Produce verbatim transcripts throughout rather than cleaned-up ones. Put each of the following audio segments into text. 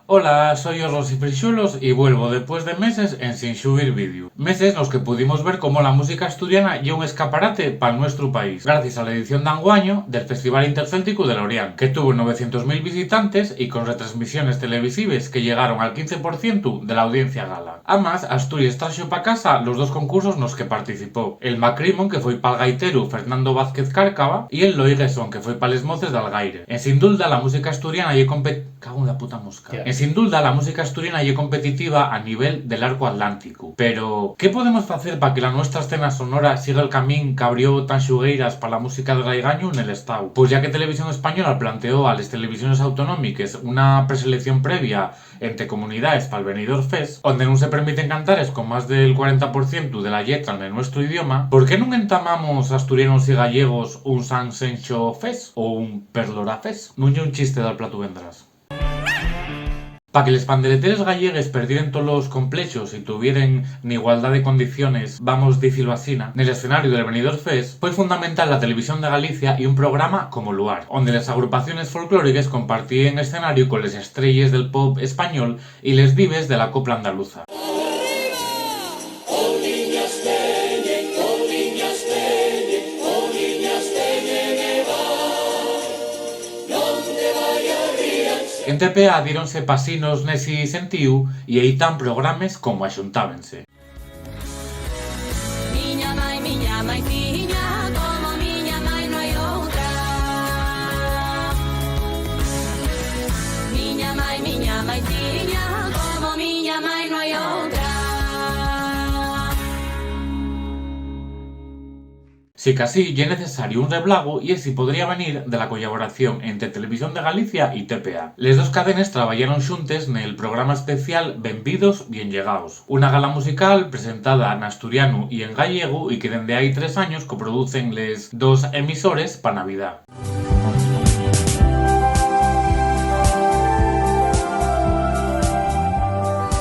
Hola, soi Horros y Frixuelos y vuelvo depués de meses ensin xubir vídeo. Meses nos que pudimos ver cómo la música asturiana ye un escaparate pal nuestru país, gracies a la edición d'anguaño del Festival Intercélticu de Lorient, que tuvo novecientos mil visitantes y con retransmisiones televisives que llegaron al quince por cientu de la audiencia gala. Amás, Asturies traxo pa casa los dos concursos nos que participó: el Macrimon, que foi pal gaiteru Fernando Vázquez Cárcava, y el Loigueson, que foi pa les moces d'Algaire. En sin dulda, la música asturiana ye compet-, cago en la puta mosca. Ya. En sin dulda, la música asturiana ye competitiva a nivel del arco atlántico. Pero, ¿qué podemos facer pa que la nuestra escena sonora siga el camín qu'abrió Tanxugueiras pa la música de raigañu nel Estao? Pos ya que Televisión Española planteó a les televisiones autonómiques una preselección previa ente comunidaes pal Benidorm Fest, onde nun se permiten cantares con más del cuarenta por cientu de la lletra nel nuestru idioma, ¿por qué nun entamamos asturianos y gallegos un San Sencho Fest o un Perlora Fest? Nun ye un chiste dal platu vendrás. Pa que les pandereteres gallegues perdieren tolos complexos y tuvieren n'igualdá de condiciones, vamos dicilo asina, nel escenariu del Benidorm Fest, foi fundamental la Televisión de Galicia y un programa como Luar, onde les agrupaciones folclóriques compartíen escenariu coles estrelles del pop español y les dives de la copla andaluza. En T P A diéronse pasinos nesi sentíu y ehí tán programes como Axuntábense. Miña mai, miña maiciña, como miña mai no hai outra. Miña mai, miña maiciña, como miña mai no hai outra. Sicasí, ye necesariu un reblagu y esi podría venir de la collaboración ente Televisión de Galicia y T P A. Les dos cadenes trabayaron xuntes nel programa especial Benvidos, Bienllegaos, una gala musical presentada n'asturianu y en gallegu y que dende hai tres años coproducen les dos emisores pa Navidá.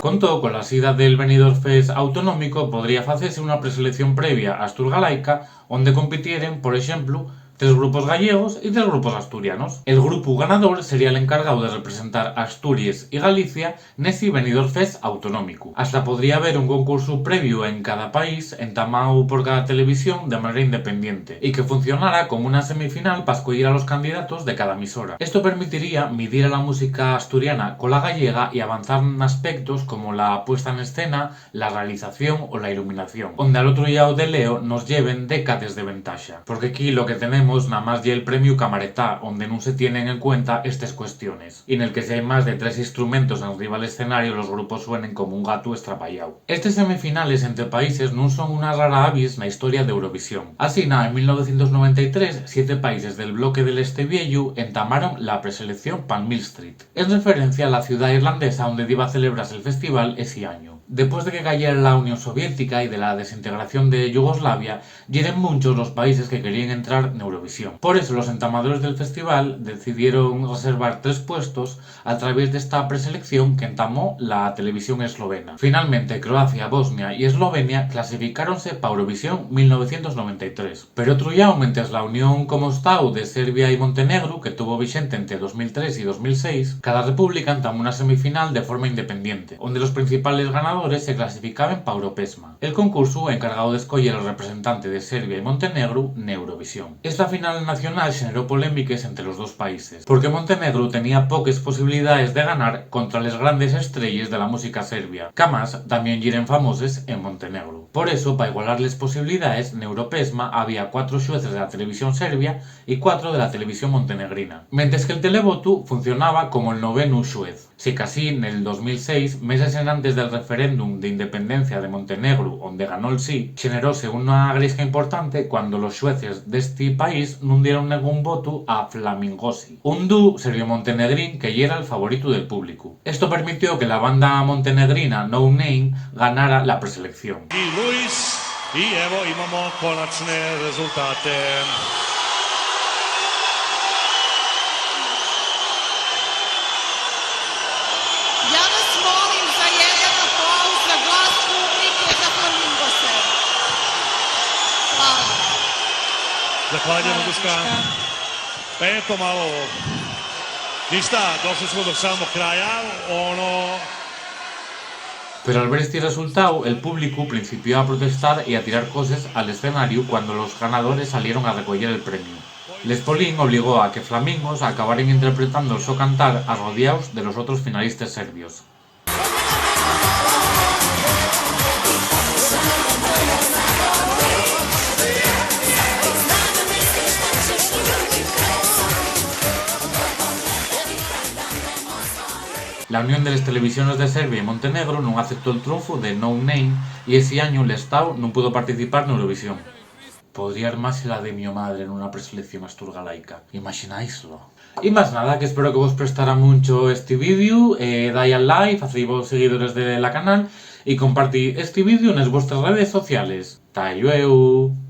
Con too, cola sida del Benidorm Fest autonómico, podría facese una preselección previa asturgalaica, onde compitieren, por exemplu, tres grupos gallegos y tres grupos asturianos. El grupu ganador sería l'encargáu de representar Asturies y Galicia nesi Benidorm Fest autonómicu. Hasta podría haber un concursu previu en cada país, entamáu por cada televisión de manera independiente, y que funcionara como una semifinal pa escoyer a los candidatos de cada emisora. Esto permitiría midir a la música asturiana cola gallega y avanzar n'aspectos como la puesta en escena, la realización o la iluminación, onde al otru llau del eo nos lleven décades de ventaxa, porque equí lo que tenemos namás ye'l premiu camaretá, onde nun se tienen en cuenta estes cuestiones, y nel que si hai más de tres instrumentos enriba l'escenariu, los grupos suenen como un gatu estrapayáu. Estes semifinales ente países nun son una rara avis na historia d'Eurovisión. Asina, en mil novecientos noventa y tres, siete países del bloque del Este Vieyu entamaron la preselección pal Mill Street, en referencia a la ciudá irlandesa onde diba celebrase el festival esi añu. Depués de que cayera la Unión Soviética y de la desintegración de Yugoslavia, yeren munchos los países que queríen entrar n'Eurovisión. Por eso, los entamadores del festival decidieron reservar tres puestos a traviés d'esta preselección qu'entamó la televisión eslovena. Finalmente, Croacia, Bosnia y Eslovenia clasificáronse pa Eurovisión mil novecientos noventa y tres. Per otru llau, mientres la unión como Estáu de Serbia y Montenegru, que tuvo vixente ente dos mil tres y dos mil seis, cada república entamó una semifinal de forma independiente, onde los principales ganadores se clasificaben pa Europesma, el concursu encargáu d'escoyer al representante de Serbia y Montenegru n'Eurovisión. Esta final nacional xeneró polémiques ente los dos países, porque Montenegru tenía poques posibilidaes de ganar contra les grandes estrelles de la música serbia, qu'amás tamién yeren famoses en Montenegru. Por eso, pa igualar les posibilidaes, n'Europesma había cuatro xueces de la televisión serbia y cuatro de la televisión montenegrina, mientres que'l televotu funcionaba como'l novenu xuez. Sicasí, nel dos mil seis, meses enantes del referéndum d'independencia de Montenegru, onde ganó'l sí, xeneróse una gresca importante cuando los xueces d'esti país nun dieron nengún votu a Flamingosi, un dúu serbio-montenegrín que yera'l favoritu del públicu. Esto permitió que la banda montenegrina No Name ganara la preselección. I Luis, i evo imamo konačne rezultate. Ja vas molim za jedan aplauz za glas publike za Flamingose. Hvala. Zahvaljujem, Duška. Pa eto malo. Ništa, došli smo do samog kraja. Ono Pero al ver esti resultáu, el públicu principió a protestar y a tirar coses al escenariu cuando los ganadores salieron a recoyer el premiu. L'Spolín obligó a que flamingos acabaren interpretando el so cantar arrodiaos de los otros finalistes serbios. La Unión de les Televisiones de Serbia y Montenegro nun aceptó'l trunfu de No Name y esi añu l'Estáu nun pudo participar n'Eurovisión. Podría armase la de mio madre nuna preselección asturgalaica. Imaxináislo? Y más nada, que espero que vos prestara muncho esti vídeu, eh, dai al like, facíos seguidores de la canal y compartí esti vídeu nes vuestres redes sociales. Ta llueu!